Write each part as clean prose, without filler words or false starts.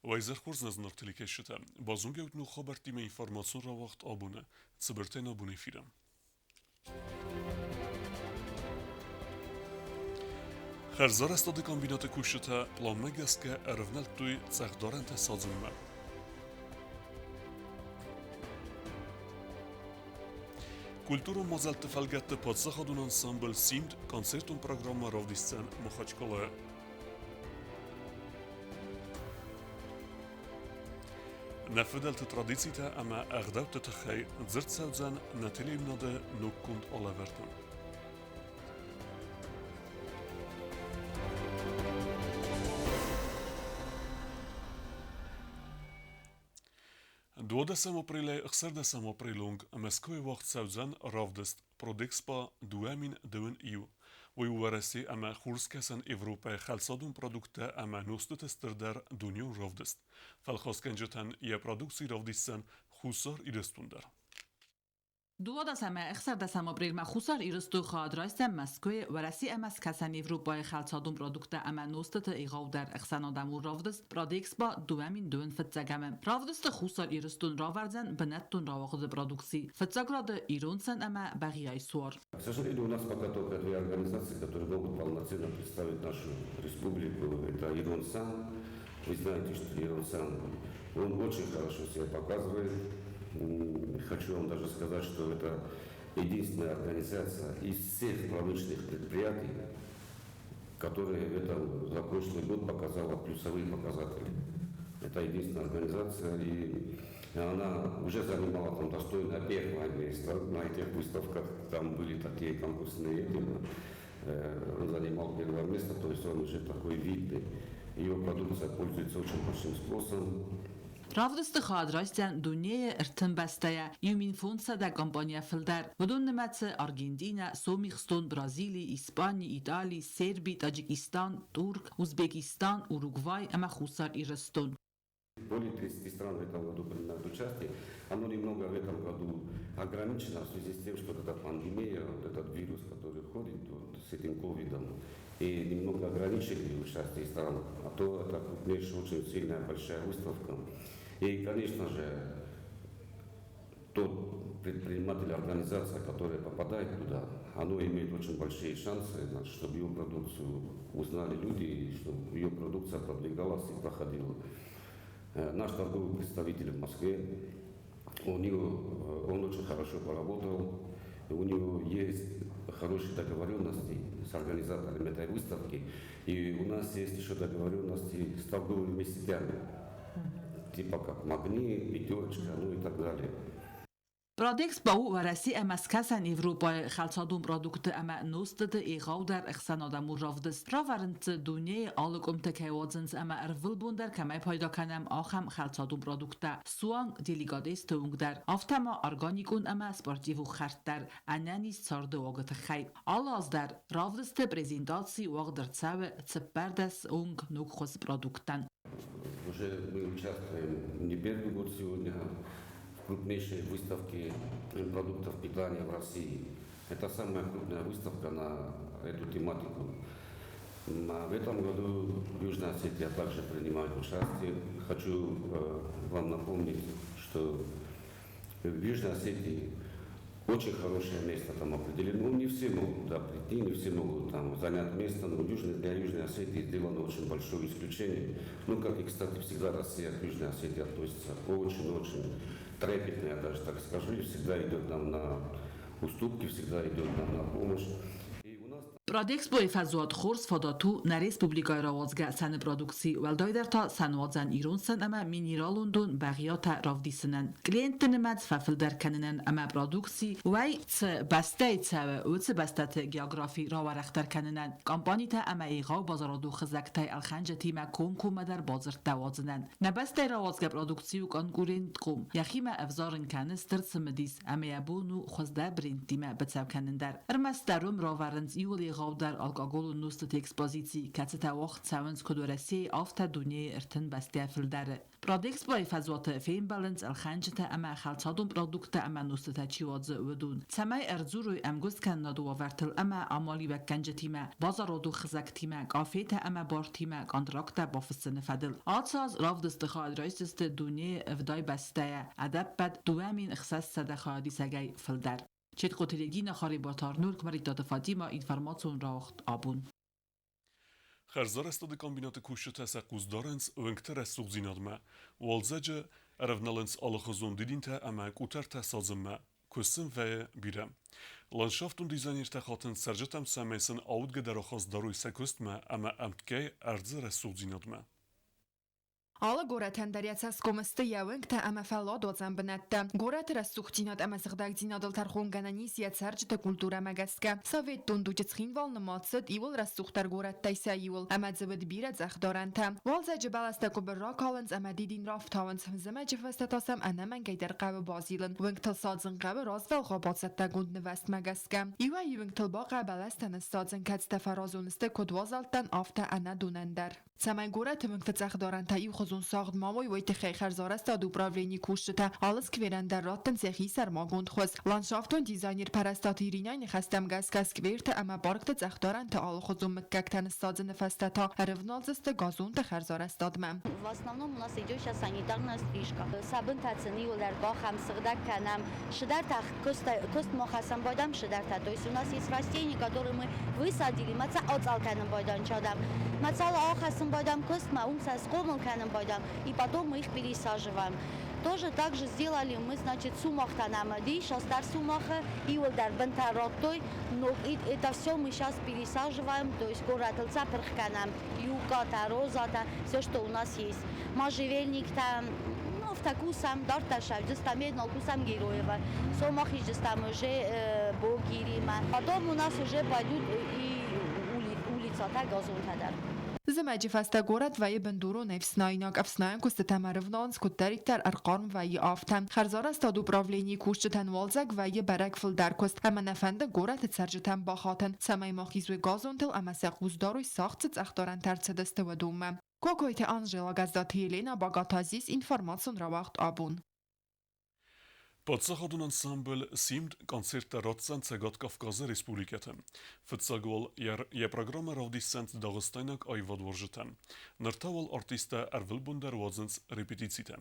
Уӕ хорз нӕ зынаргъ телекӕсджытӕ! Базонгӕ ут ног хабӕрттимӕ информацион рауагъд абоны. Цыбыртӕй нӕ абоны эфиры. Хӕрзарӕзтады комбинаты кусджытӕ пъланмӕ гӕсгӕ ӕрывнӕлдтой цъӕхдарӕнтӕ садзынмӕ. Культурон мадзӕлтты фӕлгӕтты паддзахадон ансамбль «Симд» концертон программӕ равдисдзӕн Махачкалайы. Нӕ фыдӕлты традицитӕ ӕмӕ ӕгъдӕутты тыххӕй дзырд цӕудзӕн нӕ телеуынады ноггонд алӕвӕрды. Дуадӕсӕм апрелӕй ӕхсӕрдӕсӕм апрелы онг Мӕскуыйы уагъд цӕудзӕн равдыст Продэкспо 2021. Уый у Уӕрӕсе ӕмӕ Хурскӕсӕн Европӕйы хӕлцадон продукттӕ ӕмӕ нозтыты стырдӕр дунеон равдыст. Фӕлхасгӕнджытӕн йӕ продукци равдисдзӕн Хуссар Ирыстон дӕр. 12 ӕмӕ 16 апрелмӕ Хуссар Ирыстон хайад райста Мӕскуыйы, Уӕрӕсе ӕмӕ Скӕсӕн Европӕйы хӕлцадон продукттӕ ӕмӕ нозтыты егъаудӕр ӕхсӕнадӕмон равдыст Продэкспо 2002 фыццӕгӕмы. Равдысты Хуссар Ирыстон равӕрдзӕн бынӕттон рауагъды продукци, фыццаг рады ирон сӕн ӕмӕ бӕгъиайы суар. К сожалению, у нас пока только две организации, которые могут полноценно представить нашу республику. Это Иронсан. Вы знаете, что Иронсан, он очень хорошо себя показывает. Хочу вам даже сказать, что это единственная организация из всех промышленных предприятий, которая в этом, за прошлый год показала плюсовые показатели. Это единственная организация, и она уже занимала там достойное первое место на этих выставках. Там были такие конкурсные, он занимал первое место, то есть он уже такой видный. Ее продукция пользуется очень большим спросом. Равдысты хайад райсдзӕн дунейы ӕртын бӕстӕйӕ 1500 компанийӕ фылдӕр. Уыдон нымӕцы Аргентинӕ, Сомихстон, Бразили, Испани, Итали, Серби, Таджикистан, Турк, Узбекистан, Уругвай ӕмӕ Хуссар Ирыстон. Более 30 стран в этом году принимают участие. Оно немного в этом году ограничено в связи с тем, что вот эта пандемия, вот этот вирус, который ходит вот, с этим ковидом, и немного ограничили участие стран. А то это крупнейшая, очень сильная, большая выставка. И, конечно же, тот предприниматель, организация, которая попадает туда, оно имеет очень большие шансы, значит, чтобы ее продукцию узнали люди, и чтобы ее продукция продвигалась и проходила. Наш торговый представитель в Москве, он очень хорошо поработал, у него есть хорошие договоренности с организаторами этой выставки, и у нас есть еще договоренности с торговыми сетями, типа как Магнит, Пятерочка, ну и так далее. Продэкспо у Уӕрӕсе ӕмӕ Скӕсӕн Европӕйы хӕлцадон продуктты ӕмӕ нозтыты егъаудӕр ӕхсӕнадӕмон равдыст. Равӕрынц дзы дунейы алы къуымты кӕй уадзынц ӕмӕ ӕрвылбон дӕр кӕмӕй пайда кӕнӕм, ахӕм хӕлцадон продукттӕ, суанг деликатесты онг дӕр, афтӕ ма органикон ӕмӕ спортивон хӕрд дӕр ӕнӕниз царды уагы тыххӕй. Алы аз дӕр равдысты презентаци уагъд ӕрцӕуы 14 онг ногхуыз продукттӕн. Уже мы участвуем не первый год сегодня в крупнейшей выставке продуктов питания в России. Это самая крупная выставка на эту тематику. В этом году Южная Осетия также принимает участие. Хочу вам напомнить, что в Южной Осетии очень хорошее место там определено. Ну, не все могут туда прийти, не все могут там занять место, но для Южной Осетии сделано очень большое исключение. Ну, как и, кстати, всегда Россия к Южной Осетии относится очень-очень трепетно, я даже так скажу, и всегда идет нам на уступки, всегда идет нам на помощь. И у нас Продэкспойы фӕзуат хорз фадат у нӕ республикӕйы рауадзгӕ сӕны продукци, уӕлдайдӕр та сӕнуадзӕн ирон сӕн ӕмӕ минералон дон бӕгъиатӕ равдисынӕн. Клиентты нымӕц фӕфылдӕр кӕнынӕн ӕмӕ продукци уӕй цы бӕстӕйы цӕуы, уыцы бӕстӕты географи рауӕрӕхдӕр кӕнынӕн. Компанитӕ ӕмӕ егъау базарадон хызӕгтӕй ӕлхӕнджытимӕ комкоммӕдӕр бадзырдтӕ уадзынӕн. Нӕ бӕстӕйы рауадзгӕ продукци у конкурентхъом, йӕхимӕ ӕвзарын кӕны стыр цымыдис ӕмӕ йӕ бон у хуыздӕр брендтимӕ быцӕу кӕнын дӕр. Ӕрмӕстдӕр уым равӕрынц иуыл егъау егъаудӕр алкоголон нозтыты экспозици, кӕцытӕ уагъд цӕуынц куыд Уӕрӕсейы, афтӕ дунейы 30 бӕстӕйӕ фылдӕры. Продэкспойы фӕзуаты фембӕлынц ӕлхӕнджытӕ ӕмӕ хӕлцадон продукттӕ ӕмӕ нозтытӕ чи уадзы, уыдон, цӕмӕй ӕрдзурой ӕмгуысткӕнынады уавӕртыл ӕмӕ амалиуӕггӕнджытимӕ, базарадон хызӕгтимӕ, кафетӕ ӕмӕ бартимӕ контракттӕ бафыссыны фӕдыл. Ацы аз равдысты хайад райсдзысты дунейы 70 бӕстӕйӕ, ӕдӕппӕт 2600 хайадисӕгӕй фылдӕр. Четкъоты Регина, Харебаты Арнольд, Кмӕридтаты Фатимӕ, информацион рауагъд абон. Хӕрзарӕзтады комбинаты кусджытӕ сӕ хъус дарынц уынгты рӕсугъддзинадмӕ. Уалдзӕджы ӕрӕвналынц алыхуызон дидинтӕ ӕмӕ къутӕртӕ садзынмӕ. Куыст сын вӕййы бирӕ. Ландшафтон дизайнертӕ хатынц цӕрджытӕм, цӕмӕй сын аудгӕ дӕр ахаст дарой сӕ куыстмӕ ӕмӕ ӕмткӕй ӕрдзы рӕсугъддзинадмӕ. Алы горӕтӕн дӕр йӕ цӕсгом сты йӕ уӕнгтӕ ӕмӕ фӕлладуадзӕн бынӕттӕ. Горӕты рӕсугъддзинад ӕмӕ сыгъдӕгдзинадыл тӕрхонгӕнӕн ис йӕ цӕрджыты культурӕмӕ гӕсгӕ. Советтон дуджы Цхинвал нымад цыд иуыл рӕсугъддӕр горӕттӕй сӕ иуыл, ӕмӕ дзы уыд бирӕ цъӕхдарӕнтӕ. Уалдзӕджы бӕлӕстӕ къуыбыр ракалынц ӕмӕ дидин рафтауынц, зымӕджы фӕстӕ та сӕм ӕнӕмӕнгӕй дӕр хъӕуы базилын. Уынгтыл садзын хъӕуы развӕлгъау бацӕттӕгонд нывӕстмӕ гӕсгӕ. Иуӕй-иу уынгтыл бахъӕуы бӕлӕстӕ ныссадзын, кӕцытӕ фӕразон сты куыд уазӕлттӕн, афтӕ ӕнӕдонӕн дӕр. Цӕмӕй горӕты уынгты цъӕхдарӕнтӕ иухуызон сагъд ма уой, уый тыххӕй хӕрзарӕзтады управленийы кусджытӕ алы скверӕн дӕр раттынц йӕхи сӕрмагонд хуыз. Ландшафтон дизайнер Пӕрӕстаты Иринӕйы ныхӕстӕм гӕсгӕ скверты ӕмӕ паркты цъӕхдарӕнты алыхуызон мыггӕгтӕ ныссадзыны фӕстӕ та ӕрывналдзысты газонты хӕрзарӕзтадмӕ. В основном у нас идет сейчас санитарная стрижка. Сабынтӕ сын иуылдӕр къахӕм, сыгъдӕг кӕнӕм. Шыдӕртӕ куыст ма хӕссӕм байдам шыдӕртӕ. То есть у нас есть растения, которые мы высадили, ма цӕ ацъӕл кӕнын байдам чадам. Ма цал ахӕссын байдам куыстмӕ, уым сӕ схъомыл кӕнын байдам, и потом мы их пересаживаем. Тоже так же сделали мы, значит, сумахтӕ нӕм уыди, шастар сумахы, иуылдӕр бынтӕ радтой, но это все мы сейчас пересаживаем, то есть горӕтыл цӕ пырх кӕнӕм, юкатӕ, розатӕ, все, что у нас есть. Можжевельниктӕ, ну, афтӕ кусӕм, дарддӕр сӕвджыстӕм, еднал кусӕм Героева, сомахизджыстӕм уже Богиримӕ. Потом у нас уже пойдут и улицатӕ, газонтӕ дӕр. Зымӕджы фӕстӕ горӕт вӕййы бындурон ӕфснаинаг. Ӕфснайӕн куыстытӕм ӕрывналынц куыддӕриддӕр ӕрхъарм вӕййы, афтӕ. Хӕрзарӕзтад управленийы кусджытӕн уалдзӕг вӕййы бӕрӕг фылдӕр куыст, ӕмӕ нӕ фӕнды горӕты цӕрджытӕм бахатын, цӕмӕй ма хизой газонтыл ӕмӕ сӕ хъус дарой сагъд цы цъӕхдарӕнтӕ ӕрцыдысты, уыдонмӕ. Кокойты Анжела, Гӕздаты Елена, Багаты Азиз, информацион рауагъд абон. Паддзахадон ансамбль «Симд» концерттӕ ратдзӕн Цӕгат Кавказы республикӕты. Фыццаг уал йӕ программӕ равдисдзӕн дагъыстайнаг аивадуарзджытӕн. Ныр та уал артисттӕ ӕрвылбон дӕр уадзынц репетицитӕ.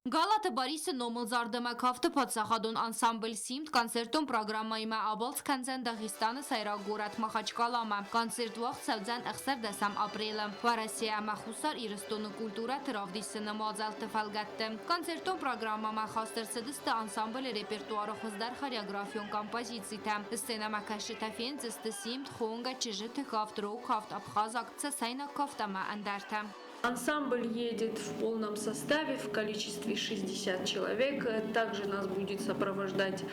Галаты Барисы номыл зарды ӕмӕ кафты паддзахадон ансамбль «Симд» концертон программӕимӕ абалц кӕндзӕн Дагъистаны сӕйраг горӕт Махачкаламӕ. Концерт уагъд цӕудзӕн 16 апрелы. Уӕрӕсе ӕмӕ Хуссар Ирыстоны культурӕты равдисыны мадзӕлтты фӕлгӕтты. Концертон программӕмӕ хаст ӕрцыдысты ансамблы репертуары хуыздӕр хореографион композицитӕ. Сценӕмӕкӕсджытӕ фендзысты «Симд», «Хонгӕ», «Чызджыты кафт», «Рог кафт», «Абхазаг», «Цӕцӕйнаг кафт» ӕмӕ ӕндӕртӕ. Ансамбль едет в полном составе в количестве 60 человек. Также нас будет сопровождать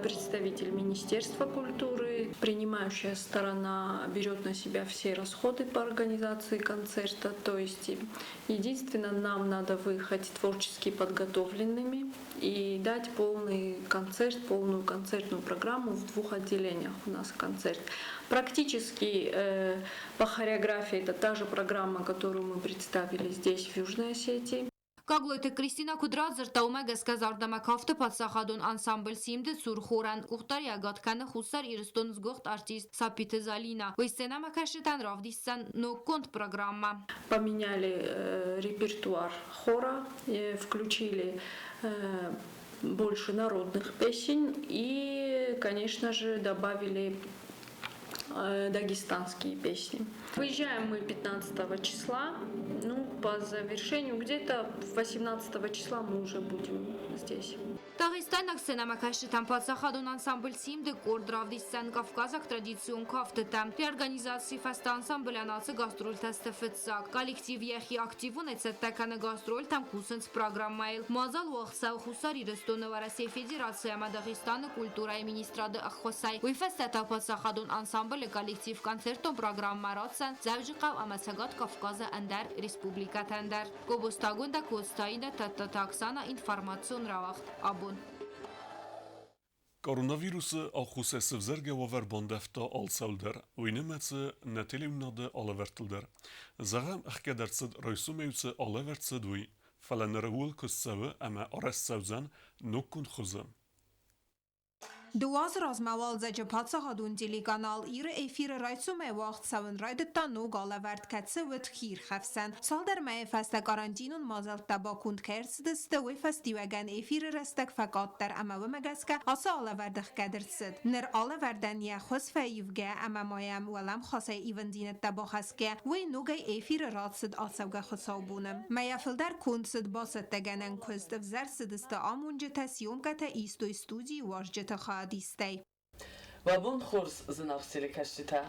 представитель Министерства культуры. Принимающая сторона берет на себя все расходы по организации концерта. То есть единственное, нам надо выехать творчески подготовленными и дать полный концерт, полную концертную программу в двух отделениях у нас концерт. Практически по хореографии это та же программа, которую мы представили здесь, в Южной Осетии. Гаглойты Кристина куыд радзырдта, уымӕ гӕсгӕ зард ӕмӕ кафты паддзахадон ансамбль «Симд»-ы цур хорӕн къухдариуӕгад кӕны Хуссар Ирыстоны сгуыхт артист Саппиты Залинӕ. Уый сценӕмӕкӕсджытӕн равдисдзӕн ноггонд программӕ. Поменяли репертуар хора, включили больше народных песен и, конечно же, добавили дагестанские песни. Выезжаем мы 15 числа, ну, по завершению где-то 18 числа мы уже будем здесь. Дагъистайнаг сценӕмӕкӕсджытӕн паддзахадон ансамбль «Симд»-ы къорд равдисдзӕн кавказаг традицион кӕфтытӕ. Реорганизацийы фӕстӕ ансамблӕн ацы гастрольтӕ сты фыццаг. Коллектив йӕхи активонӕй цӕттӕ кӕны гастрольтӕм, кусынц программӕйыл. Мадзал уагъд цӕуы Хуссар Ирыстоны Уӕрӕсейы Федераци ӕмӕ Дагъистаны культурӕйы министрады ӕххуысӕй. Уый фӕстӕ та паддзахадон ансамблы коллектив концертон программӕ ратдзӕн Дзӕуджыхъӕу ӕмӕ Цӕгат Кавказы ӕндӕр республикӕтӕн дӕр. Гобозтагондӕ Коцтаинӕ, Тадтаты Оксана, информацион рауагъд абон. Коронавирусы аххосӕй сӕвзӕргӕ уавӕр бандӕвта алцӕуыл дӕр, уый нымӕцы нӕ телеуынынады алӕвӕрдтыл дӕр. Зӕгъӕм, ӕхгӕд ӕрцыд райсомӕй цы алӕвӕрд цыд, уый, фӕлӕ ныр ууыл куыст цӕуы ӕмӕ арӕзт цӕудзӕн ноггонд хуызы. Дыууӕ азы размӕ уалдзӕджы паддзахадон телеканал Иры эфиры райсомӕй уагъд цӕуын райдыдта ног алӕвӕрд, кӕцы уыд хиирхӕфсӕн. Цалдӕр мӕйы фӕстӕ карантинон мадзӕлттӕ баконд кӕй ӕрцыдысты, уый фӕстиуӕгӕн эфиры рӕстӕг фӕкъаддӕр ӕмӕ уымӕ гӕсгӕ ацы алӕвӕрд ӕхгӕд ӕрцыд. Ныр алӕвӕрдӕн йӕ хуыз фӕивгӕ ӕмӕ ма йӕм уӕлӕмхасӕй ивындзинӕдтӕ бахӕсгӕ, уый ногӕй эфиры рацыд ацӕугӕ хуыцаубоны. Мӕйӕ фылдӕр конд цыд бацӕттӕгӕнӕн куыст, ӕвзӕр цыдысты амонджытӕ, съемкӕтӕ истой студийы уазджыты хайадистӕй. Уӕ бон хорз, зынаргъ телекӕсджытӕ!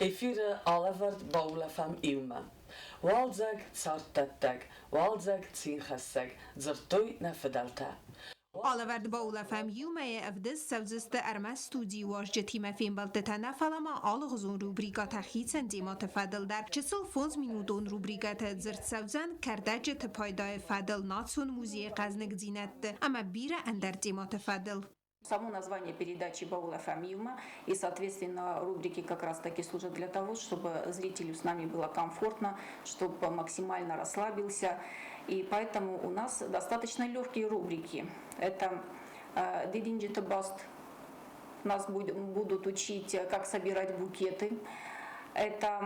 Эфиры алӕвӕрд баулӕфӕм иумӕ. Уалдзӕг царддӕттӕг, уалдзӕг цинхӕссӕг, дзырдтой нӕ фыдӕлтӕ. Алӕвӕрд баулӕфӕм иумӕйы ӕвдыст цӕудзысты ӕрмӕст студийы уазджытимӕ фембӕлдтытӕ нӕ, фӕлӕ ма алыгъуызон рубрикӕтӕ хицӕн темӕты фӕдыл дӕр. Чысыл фондзминутон рубрикӕты дзырд цӕудзӕн кӕрдӕджыты пайдайы фӕдыл, национ музейы хъӕзныгдзинӕдты ӕмӕ бирӕ ӕндӕр темӕты фӕдыл. Само название передачи «Баулӕфӕм иумӕ» и, соответственно, рубрики как раз-таки служат для того, чтобы зрителю с нами было комфортно, чтобы максимально расслабился. И поэтому у нас достаточно легкие рубрики. Это «Дидинджыты баст», нас будут учить, как собирать букеты. Это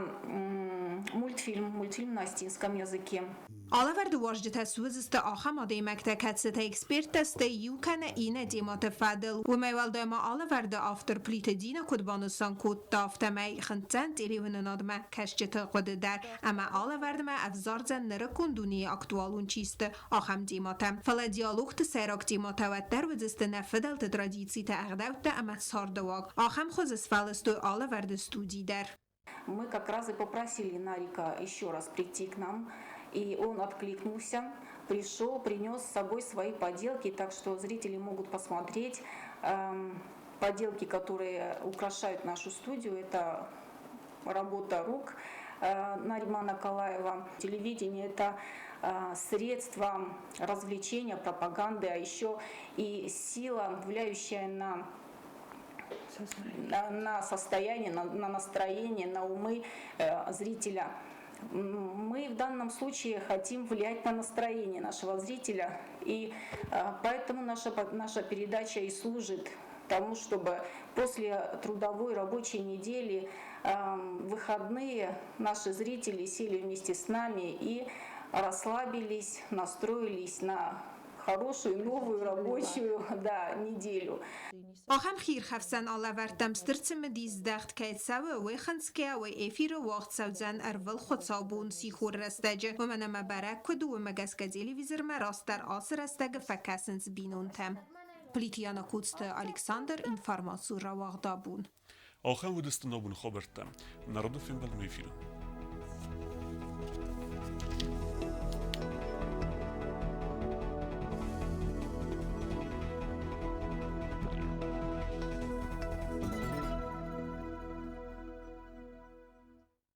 мультфильм, мультфильм на осетинском языке. Алӕвӕрды уазджытӕ суыдзысты ахӕм адӕймӕгтӕ, кӕцытӕ эксперттӕ сты иу кӕнӕ иннӕ темӕты фӕдыл. Уымӕй уӕлдай ма алӕвӕрды автор Плиты Дина куыд банысан кодта, афтӕмӕй хынцӕн телеуынынадмӕ кӕсджыты хъуыды дӕр ӕмӕ алӕвӕрдмӕ ӕвзардзӕн нырыккон дунейы актуалон чи сты, ахӕм темӕтӕ. Фӕлӕ диалогты сӕйраг темӕтӕ уӕддӕр уыдзысты нӕ фыдӕлты традицитӕ, ӕгъдӕуттӕ ӕмӕ цардыуаг. Ахӕм хуызы сфӕлыстой алӕвӕрды студи дӕр. Мы как раз и попросили Нарика еще раз прийти к нам, и он откликнулся, пришел, принес с собой свои поделки, так что зрители могут посмотреть поделки, которые украшают нашу студию. Это работа рук Наримана Калаева. Телевидение – это средство развлечения, пропаганды, а еще и сила, влияющая на состояние, на настроение, на умы зрителя. Мы в данном случае хотим влиять на настроение нашего зрителя, и поэтому наша передача и служит тому, чтобы после трудовой рабочей недели выходные наши зрители сели вместе с нами и расслабились, настроились на хорошую новую рабочую, да, неделю. Ахӕм хиирхӕфсӕн алӕвӕрдтӕм стыр цымыдис здӕхт кӕй цӕуы, уый хынцгӕ уый эфиры уагъд цӕудзӕн ӕрвылхуыцаубон сихор рӕстӕджы, уымӕн ӕмӕ бӕрӕг куыд у, уымӕ гӕсгӕ телевизормӕ растдӕр ацы рӕстӕгы фӕкӕсынц бинонтӕ. Плитиана Коцты Александр, информаци рауагъдабон. Ахӕм уыдысты ногбон хабӕрттӕ. Народы фембӕлдмӕ эфиры.